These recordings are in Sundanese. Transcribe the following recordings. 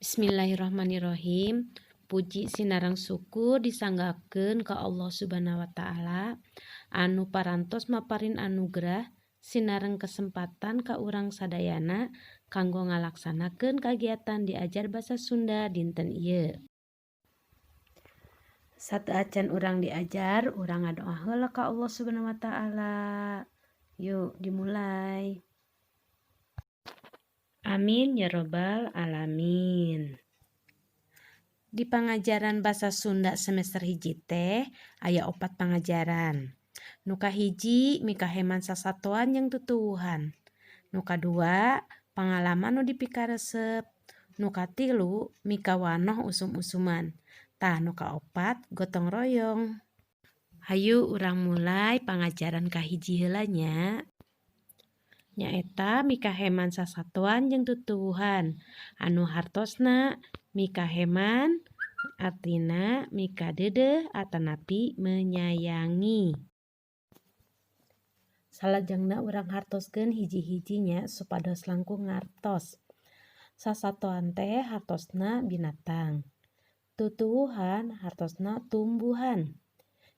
Bismillahirrahmanirrahim. Puji sinareng syukur disanggakeun ka Allah Subhanahu wa Ta'ala anu parantos maparin anugerah sinareng kesempatan ka urang sadayana kanggo ngalaksanakeun kagiatan diajar basa Sunda dinten ieu. Sateuacan urang diajar, urang ngadoa heula ka Allah Subhanahu wa Ta'ala. Yuk, dimulai. Amin ya robbal alamin. Di pangajaran basa Sunda semester 1 teh aya opat pangajaran. Nu kahiji, mikaheman sasatoan jeung tutuwuhan. Nu kadua, pangalaman nu dipikaresep. Nu katilu, mikawanoh usum-usuman. Tah, nu kaopat, gotong royong. Hayu urang mulai pangajaran kahiji heula nya. Nyaeta mikaheman sasatoan jeung tutuwuhan, anu hartosna mikaheman artina mikadeudeuh atanapi menyayangi. Salajengna urang hartoskeun hiji-hiji nya, supados langkung ngartos. Sasatoan teh hartosna binatang. Tutuwuhan hartosna tumbuhan.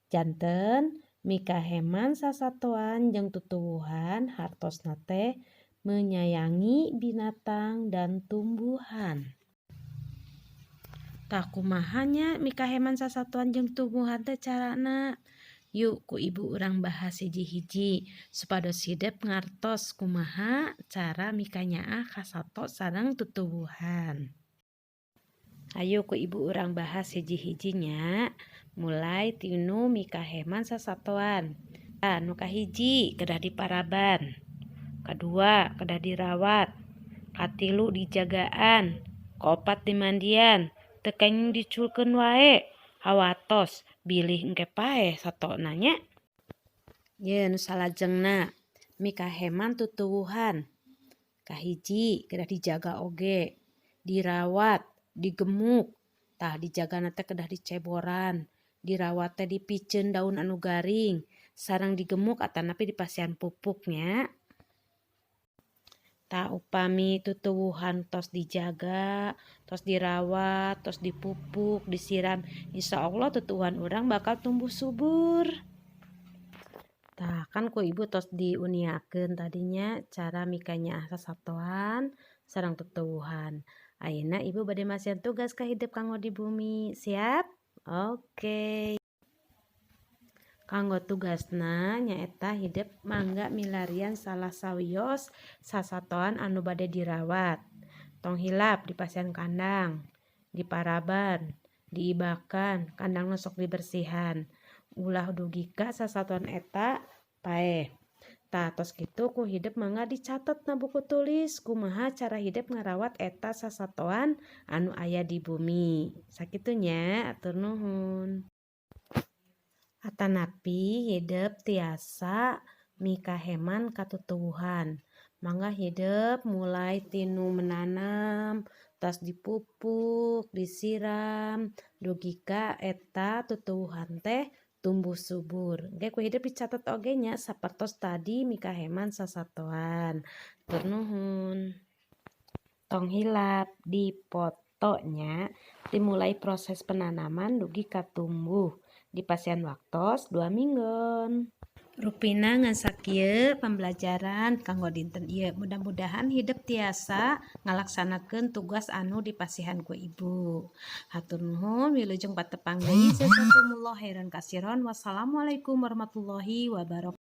Janten mikaheman sasatoan jeung tutuwuhan hartosna teh menyayangi binatang dan tumbuhan. Tah, kumaha nya mikaheman sasatoan jeung tumbuhan teh carana? Yuk, ku Ibu urang bahas hiji-hiji supados hidep ngartos kumaha cara mikanyaah ka sato sareng tutuwuhan. Hayu ku Ibu urang bahas hiji-hiji nya, mulai tinu mikaheman sasatoan. Nu kahiji, kedah diparaban, kadua, kedah dirawat, katilu, dijagaan, kaopat, dimandian. Teu kenging diculkeun wae, hawatos bilih engke paeh satona nya. Ye, nu salajengna mikaheman tutuwuhan. Kahiji, kedah dijaga oge, dirawat, digemuk. Tah, dijagana teh kedah diceboran, dirawat teh dipiceun daun anu garing, sareng digemuk atanapi dipasihan pupuk nya. Tah, upami tutuwuhan tos dijaga, tos dirawat, tos dipupuk, disiram, insya Allah tutuwuhan urang bakal tumbuh subur. Tah, kan ku Ibu tos diuningakeun tadi nya cara mikanyaah sasatoan sareng tutuwuhan. Ayeuna Ibu bade masihan tugas ka hidep kanggo di bumi. Siap? Oke. Kanggo tugasna nyaeta hidep mangga milarian salah sawios sasatoan anu bade dirawat. Tong hilap dipasihan kandang, diparaban, diibakan, kandangna sok dibersihan. Ulah dugi ka sasatoan eta paeh. Tah, tos kitu ku hidep mangga dicatet na buku tulis kumaha cara hidep ngarawat eta sasatoan anu aya di bumi. Sakitu nya, hatur nuhun. Atanapi hidep tiasa mikaheman ka tutuwuhan. Mangga hidep mulai tinu menanam, tos dipupuk, disiram, dugi ka eta tutuwuhan teh tumbuh subur. Engke ku hidep dicatet oge nya, sapertos tadi mikaheman sasatoan. Hatur nuhun. Tong hilap dipoto nya, dimulai proses penanaman dugi ka tumbuh. Dipasihan waktos 2 minggon. Rupina ngan sakieu pembelajaran kanggo dinten ieu. Mudah-mudahan hidep tiasa ngalaksanakeun tugas anu dipasihan ku Ibu. Hatur nuhun, wilujeng patepang deui. Jazakumullah khairan katsiran. Wassalamualaikum warahmatullahi wabarakatuh.